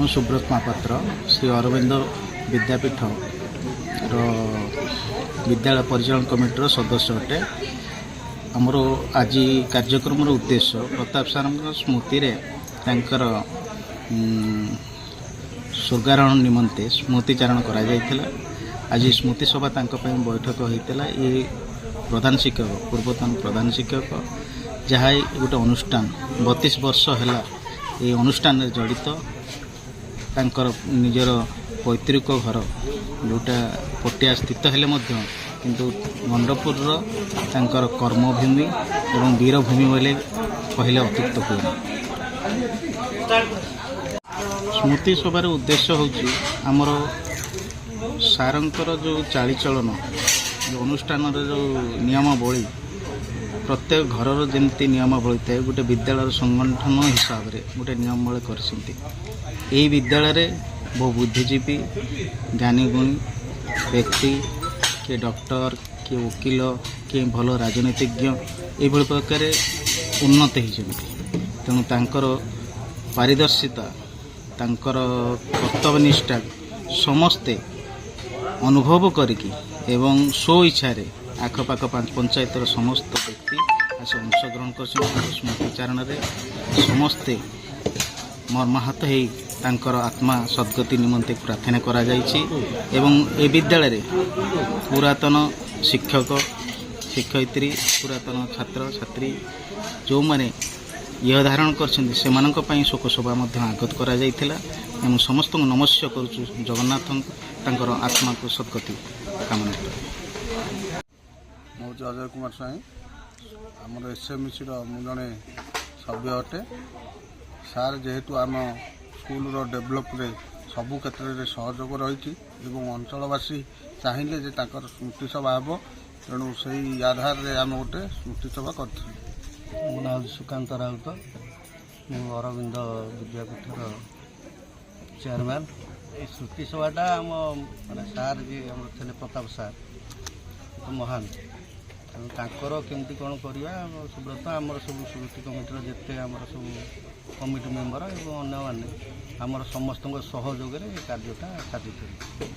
ମୁଁ ସୁବ୍ରତ ମହାପାତ୍ର, ଶ୍ରୀ ଅରବିନ୍ଦ ବିଦ୍ୟାପୀଠର ବିଦ୍ୟାଳୟ ପରିଚାଳନା କମିଟିର ସଦସ୍ୟ ଅଟେ। ଆମର ଆଜି କାର୍ଯ୍ୟକ୍ରମର ଉଦ୍ଦେଶ୍ୟ ପ୍ରତାପ ସାର୍ଙ୍କ ସ୍ମୃତିରେ ତାଙ୍କର ସ୍ୱର୍ଗାରୋହଣ ନିମନ୍ତେ ସ୍ମୃତିଚାରଣ କରାଯାଇଥିଲା। ଆଜି ସ୍ମୃତି ସଭା ତାଙ୍କ ପାଇଁ ବୈଠକ ହୋଇଥିଲା। ଏ ପ୍ରଧାନ ଶିକ୍ଷକ, ପୂର୍ବତନ ପ୍ରଧାନ ଶିକ୍ଷକ, ଯାହା ଏଇ ଗୋଟେ ଅନୁଷ୍ଠାନ 32 ବର୍ଷ ହେଲା ଏହି ଅନୁଷ୍ଠାନରେ ଜଡ଼ିତ। ତାଙ୍କର ନିଜର ପୈତୃକ ଘର ଯେଉଁଟା ପଟିଆ ସ୍ଥିତ ହେଲେ ମଧ୍ୟ କିନ୍ତୁ ଗଣ୍ଡପୁରର ତାଙ୍କର କର୍ମଭୂମି ଏବଂ ବୀରଭୂମି ବୋଲି କହିଲେ ଅତ୍ୟୁକ୍ତି ହୁଏନି। ସ୍ମୃତି ସଭାର ଉଦ୍ଦେଶ୍ୟ ହେଉଛି ଆମର ସାରଙ୍କର ଯେଉଁ ଚାଲିଚଳନ, ଯେଉଁ ଅନୁଷ୍ଠାନର ଯେଉଁ ନିୟମାବଳୀ, ପ୍ରତ୍ୟେକ ଘରର ଯେମିତି ନିୟମାବଳୀ ଥାଏ, ଗୋଟେ ବିଦ୍ୟାଳୟର ସଂଗଠନ ହିସାବରେ ଗୋଟେ ନିୟମାବଳୀ କରିଛନ୍ତି। ଏହି ବିଦ୍ୟାଳୟରେ ବହୁ ବୁଦ୍ଧିଜୀବୀ, ଜ୍ଞାନୀଗୁଣୀ ବ୍ୟକ୍ତି, କିଏ ଡକ୍ଟର, କିଏ ଓକିଲ, କିଏ ଭଲ ରାଜନୀତିଜ୍ଞ, ଏଇଭଳି ପ୍ରକାରେ ଉନ୍ନତ ହେଇଛନ୍ତି। ତେଣୁ ତାଙ୍କର ପାରିଦର୍ଶିତା, ତାଙ୍କର କର୍ତ୍ତବ୍ୟନିଷ୍ଠା ସମସ୍ତେ ଅନୁଭବ କରିକି ଏବଂ ସ୍ୱ ଇଚ୍ଛାରେ ଆଖପାଖ ପାଞ୍ଚ ପଞ୍ଚାୟତର ସମସ୍ତ ବ୍ୟକ୍ତି ଆସି ଅଂଶଗ୍ରହଣ କରିଛନ୍ତି। ତାଙ୍କ ସ୍ମୃତିଚାରଣରେ ସମସ୍ତେ ମର୍ମାହତ ହେଇ ତାଙ୍କର ଆତ୍ମା ସଦ୍ଗତି ନିମନ୍ତେ ପ୍ରାର୍ଥନା କରାଯାଇଛି ଏବଂ ଏ ବିଦ୍ୟାଳୟରେ ପୁରାତନ ଶିକ୍ଷକ ଶିକ୍ଷୟିତ୍ରୀ, ପୁରାତନ ଛାତ୍ର ଛାତ୍ରୀ ଯେଉଁମାନେ ଇହ ଧାରଣ କରିଛନ୍ତି, ସେମାନଙ୍କ ପାଇଁ ଶୋକସଭା ମଧ୍ୟ ଆଗତ କରାଯାଇଥିଲା ଏବଂ ସମସ୍ତଙ୍କୁ ନମସ୍ୟ କରୁଛୁ ଜଗନ୍ନାଥଙ୍କୁ, ତାଙ୍କର ଆତ୍ମାକୁ ସଦ୍ଗତି କାମନା କରୁ। ମୁଁ ହେଉଛି ଅଜୟ କୁମାର ସ୍ୱାଇଁ। ଆମର ଏସ୍ଏମ୍ସିର ମୁଁ ଜଣେ ସଭ୍ୟ ଅଟେ। ସାର୍ ଯେହେତୁ ଆମ ସ୍କୁଲର ଡେଭଲପରେ ସବୁ କ୍ଷେତ୍ରରେ ସହଯୋଗ ରହିଛି ଏବଂ ଅଞ୍ଚଳବାସୀ ଚାହିଁଲେ ଯେ ତାଙ୍କର ସ୍ମୃତି ସଭା ହେବ, ତେଣୁ ସେଇ ଆଧାରରେ ଆମେ ଗୋଟେ ସ୍ମୃତି ସଭା କରିଥିଲୁ। ମୋ ନାଁ ହେଉଛି ସୁକାନ୍ତ ରାଉତ। ମୁଁ ଅରବିନ୍ଦ ବିଦ୍ୟାପୀଠର ଚେୟାରମ୍ୟାନ୍। ଏଇ ସ୍ମୃତି ସଭାଟା ଆମ ମାନେ ସାର୍ ଯିଏ ଆମର ଥିଲେ, ପ୍ରତାପ ସାର୍ ତ ମହାନ। ତେଣୁ ତାଙ୍କର କେମିତି କ'ଣ କରିବା, ଆମ ସୁବ୍ରତ, ଆମର ସବୁ ସ୍ମୃତି କମିଟିର ଯେତେ ଆମର ସବୁ କମିଟି ମେମ୍ବର ଏବଂ ଅନ୍ୟମାନେ, ଆମର ସମସ୍ତଙ୍କ ସହଯୋଗରେ ଏ କାର୍ଯ୍ୟଟା ସାଧିତ ହେଇଛି।